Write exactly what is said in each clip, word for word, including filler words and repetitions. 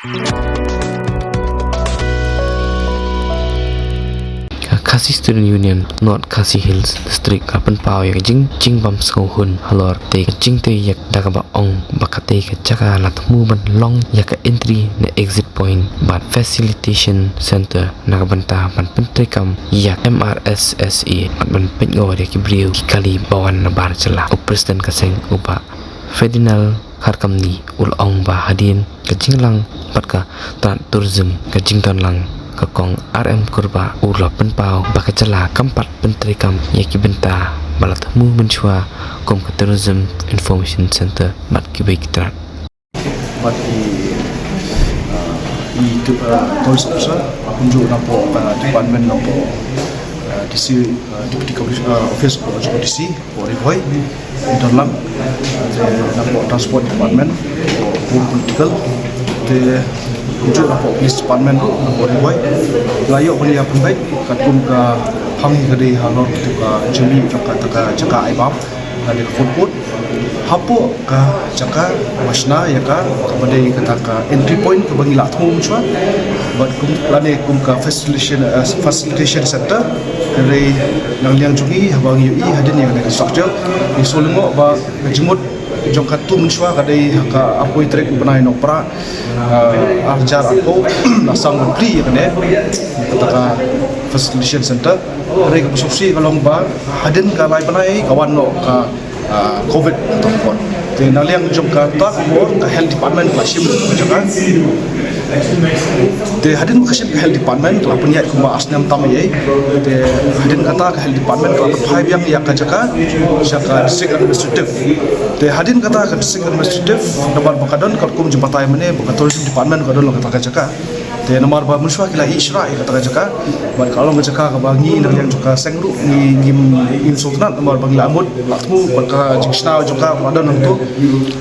Ka Khasi Student Union North Khasi Hills District ka pynpaw ïa ka jing, jingbam sngewhun halor te ka jingtei ïa ka, da kaba ong ba katei ka jaka la thmu ban long ïa ka entry ne exit point bad facilitation center na ka bynta ban pyntreikam ïa ka M R S S A bad ban pynngor ïa ki briew ki kali ba wan na bar jylla. U President ka seng, u Bah Ferdinand Kharkamni, u la ong ba hadien ka jinglang bad ka tnat tourism, ka jingdon lang ka Kong R M Kurbah, u la pynpaw ba ka jylla kam pat pyntreikam ïa ki bynta ba la thmu mynshuwa kum ka Tourism Information Center bad kiwei ki tnat. Bad i, uh, i tu, uh, police officer, kumjuh napoh, uh, department napoh, uh, D C, uh, Deputy Commissioner, uh, Office of D C, Port Ri Bhoi, i don lang, uh, te napoh Transport Department, Home Political, te kumjuh napoh Police Department, Port Ri Bhoi, la ïoh ban ïa pynbeit katkum ka phang hi ka dei halor katu ka jingmih jong kata ka jaka ai bam, lane ka food court. Hapoh ka jaka ba shna ïa ka, kaba dei kata ka entry point kaba ngi la thmu mynshuwa, bad kum, lane kum ka facilitation, eh, facilitation center. Hynrei na ka liang jong ngi, haba ngi ïohi hadien ïa kane ka structure, ngi sngewlyngngoh ba ka jingmut jong katu mynshuwa ka dei ha ka arphew tarik u bnai Nohprah, eh, ar hajar arphew, la sdang ban plie ïa kane, kata ka facilitation center. Hynrei kaba sngewsih ka long ba hadien ka lai bnai ka wan noh ka, ah, covid, kata ka por. Te na liang jong kata ka por ka health department ka la shim ka jaka. Te hadien ba ka shim ka health department ka la pynïaid kumba ar snem tam ei ei. Te hadien kata ka health department ka la pynphai biang ïa ka jaka sha ka district administrative. Te hadien kata ka district administrative, namar ba ka don katkum jingbatai mynne ba ka tourism department ka don la kata ka jaka. Te namar ba mynshuwa ki la ïehnoh ïa kata ka jaka, bad ka long ka jaka kaba ngi na liang jong ka seng ruh ngi, ngi, ngim sngewtynnat namar ba ngi la mut la thmu bad ka jingshna jong ka ba don hangto.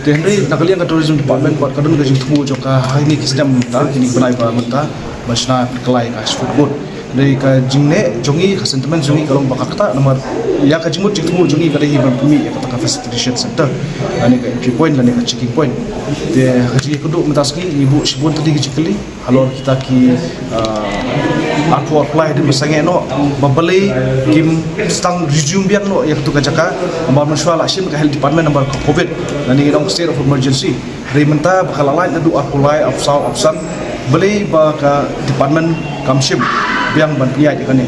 Te hynrei na ka liang ka tourism department bad ka don ka jingthmu jong ka ha kine ki snem mynta, kine ki bnai ba mynta, ba shna pynkylla ïa ka food court. Hynrei ka jingneh jong ngi, ka sentiment jong ngi ka long ba ka ktah namar ïa ka jingmut jingthmu jong ngi ka dei hi ban pynmih ïa kata ka facilitation center, lane ka entry point, lane ka checking point. Te ha ka jingïakynduh mynta sngi ngi buh shibun tylli ki jingkylli halor kita ki, ah, arphew arphew lai hadien ba sangeh noh, ba balei kim sdang resume biang noh ïa katu ka jaka, namar mynshuwa la shim ka health department namar ka covid, lane ngi ong state of emergency. Hynrei mynta ba ka la lait naduh arphew lai, arphew saw, arphew san, balei ba ka department kam shim biang ban pynïaid ïa kane.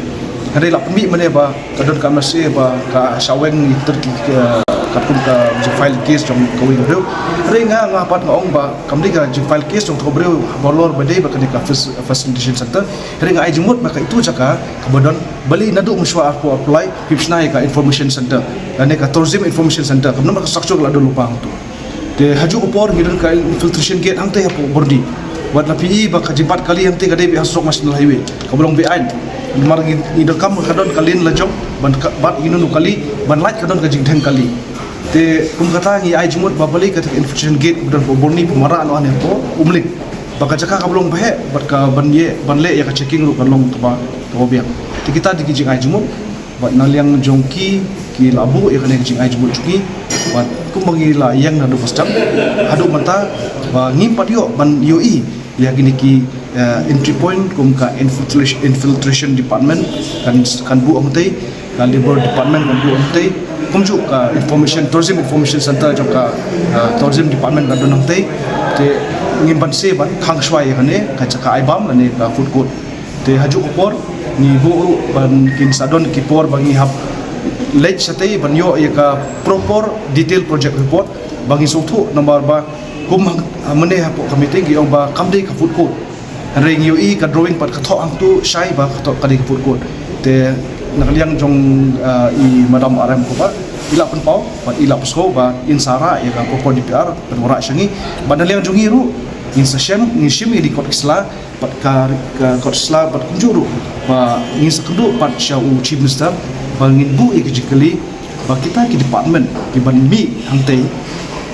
Hynrei la pynmih mynne ba ka don ka M R S S A ba ka shah weng ïa ki, ki, katkum ka jingfile case jong kawei ka briew. Hynrei nga, nga pat nga ong ba kam dei ka jingfile case jong ka briew halor ba dei ba kane ka fac-, facilitation center. Hynrei nga ai jingmut ba ka itu jaka kaba don, balei naduh mynshuwa arphew arphew lai kim shna ïa ka information center, lane ka tourism information center, kam don ba ka structure ka la don lypa hangto. Te hajuh ka por ngi don ka infiltration gate hangtei hapoh Byrni. Wat la phi i ba ka jingbat kali hangtei ka dei beit ha surok National Highway, kaba long beaiñ. Namar ngi, ngi donkam ka don ka lane la jong ban ka, bat ïa kino kino kali, ban lait ka don ka jingdheng kali. Te kum kata ngi ai jingmut ba balei kata ka infiltration gate kaba don hapoh Byrni pynmareh noh hangne hapoh Umling, ba ka jaka kaba long ba heh bad ka ban ïeh, ban leh ïa ka checking ruh ka long kaba, kaba biang. Te kita dei ki jingai jingmut. Bad na liang jong ki, ki la buh ïa kane ka jingai jingmut jong ki. Bad kumba ngi la ïeng naduh ba sdang haduh mynta, ba ngim pat ïoh ban ïohi ïa kine ki, eh, entry point kum ka infiltration, infiltration department, kan, kan buh hangtei, ka labour department kan buh hangtei, kumjuh ka information, tourism information center jong ka, eh, tourism department kan don hangtei. Te ngim banse ban khang shuwa ïa kane ka jaka ai bam lane ka food court. Te hajuh ka por ngi buh ruh ban kin sa don ki por ba ngi hap leit shatei ban ïoh ïa ka proper detail project report ba ngi sngewthuh, namar ba kum ha, ha mynne hapoh ka meeting ki ong ba kam dei ka food court. Hynrei ngi ïohi ka drawing pat ka thoh hangto shai ba ka thoh ka dei ka food court. Te na ka liang jong, ah, i Madam R M Kurbah, i la pynpaw bad i la pynsngew ba in sa rah ïa ka proper D P R pynwanrah sha ngi. Bad na liang jong ngi ruh ngin sa shim, ngin shim ïa kine ki kot ki sla, bad ka, ka kot sla bad kumjuh ruh ba ngin sa kynduh pat sha u Chief Minister ba ngin buh ïa ki jingkylli ba kita ki department kiban mih hangtei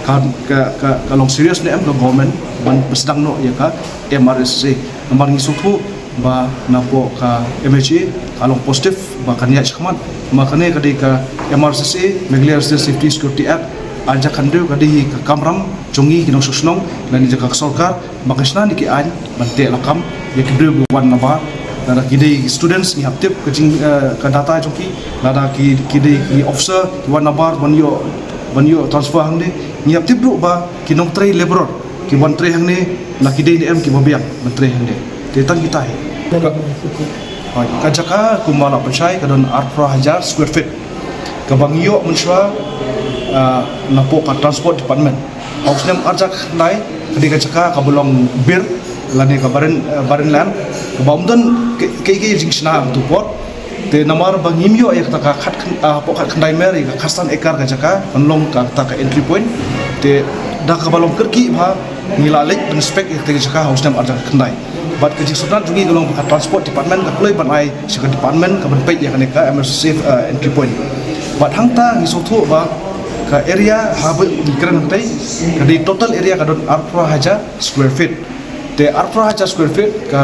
ka, ka, ka, ka long serious ne em ka government ban pynsdang noh ïa ka M R S S A. Namar ngi sngewthuh ba napoh ka M H A ka long positive ba kan ïaid shakhmat. Namar kane ka dei ka M R S S A, Meghalaya Residential Safety Security Act, Ar hajar khathynriew ka dei hi ka kamram jong ngi ki nongshong shnong lane jong ka sorkar ba kan shna ïa ki aiñ ban teh lakam ïa ki briew ba wan nabar. Lada ki dei ki students ngi hap tip ka jing, eh, ka data jong ki, lada ki, ki dei ki officer ki wan nabar ban ïoh, ban ïoh transfer hangne, ngi hap tip ruh ba ki nongtrei laborer ki wan trei hangne la ki dei ne em kiba biang ban trei hangne. Te tang kita hi. Hooid, ka jaka kumba la pynshai ka don arphew hajar square feet. Kaba ngi ïoh mynshuwa, ah, napoh ka transport department. Ha u snem ar hajar khyndai ka dei ka jaka kaba long bir lane ka barren, eh, barren land, kaba ym don kaei kaei jingshna ha kato ka por. Te namar ba ngim ïoh ïa kata ka khat khyn-, ah, hapoh khatkhyndai mer ïa ka khatsan ekar ka jaka ban long kata ka entry point. Te da kaba long kyrkieh ba ngi la leit ban inspect ïa kata ka jaka ha u snem ar hajar khyndai. Bad ka jingsngewtynnat jong ngi ka long ba ka transport department ka kloi ban ai sha ka department kaban peit ïa kane ka emergency, eh, entry point. Bad hangta ngi sngewthuh ba ka area haba ngi kren hangtei ka dei total area ka don arphew hajar square feet. Te arphew hajar square feet ka,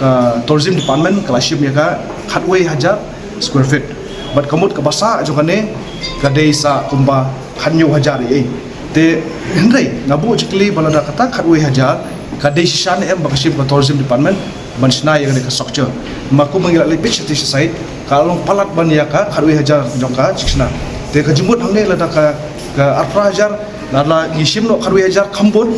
ka tourism department ka la shim ïa ka khatwei hajar square feet. Bad ka mut kaba sah jong kane ka dei sa kumba khathynñiew hajar ei ei. Te hynrei nga buh jingkylli ba lada kata khatwei hajar ka dei shisha ne em ba ka shim ka tourism department ban shna ïa kane ka structure. Ma kumba ngi la leit peit shatei sha site ka long palat ban ïa ka khatwei hajar jong ka jingshna. Te ka jingmut hangne lada ka, ka arphew hajar lada ngi shim noh khatwei hajar kham bun.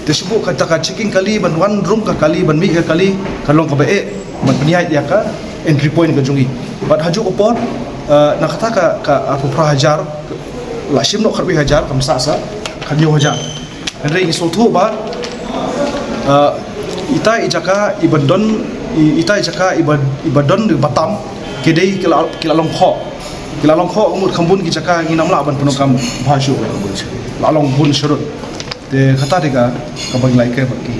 Te shu buh kata ka checking kali ban wan rung ka kali ban mih ka kali ka long kaba eh ban pynïaid ïa ka entry point ka jong ngi. Bad ha kajuh ka por, eh, na kata ka, ka arphew hajar la shim noh khatwei hajar kam sah sa khathynñiew hajar. Hynrei ngi sngewthuh ba, eh, ita i jaka iba don, i-, ita i jaka iba, iba don iba tam ki dei ki la, ki la long khoh. Ki la long khoh, ka mut kham bun ki jaka ngim lah ban pyndonkam bha shuh. La long bun sharud. Te kata dei ka, kaba ngi la ïakren bad ki.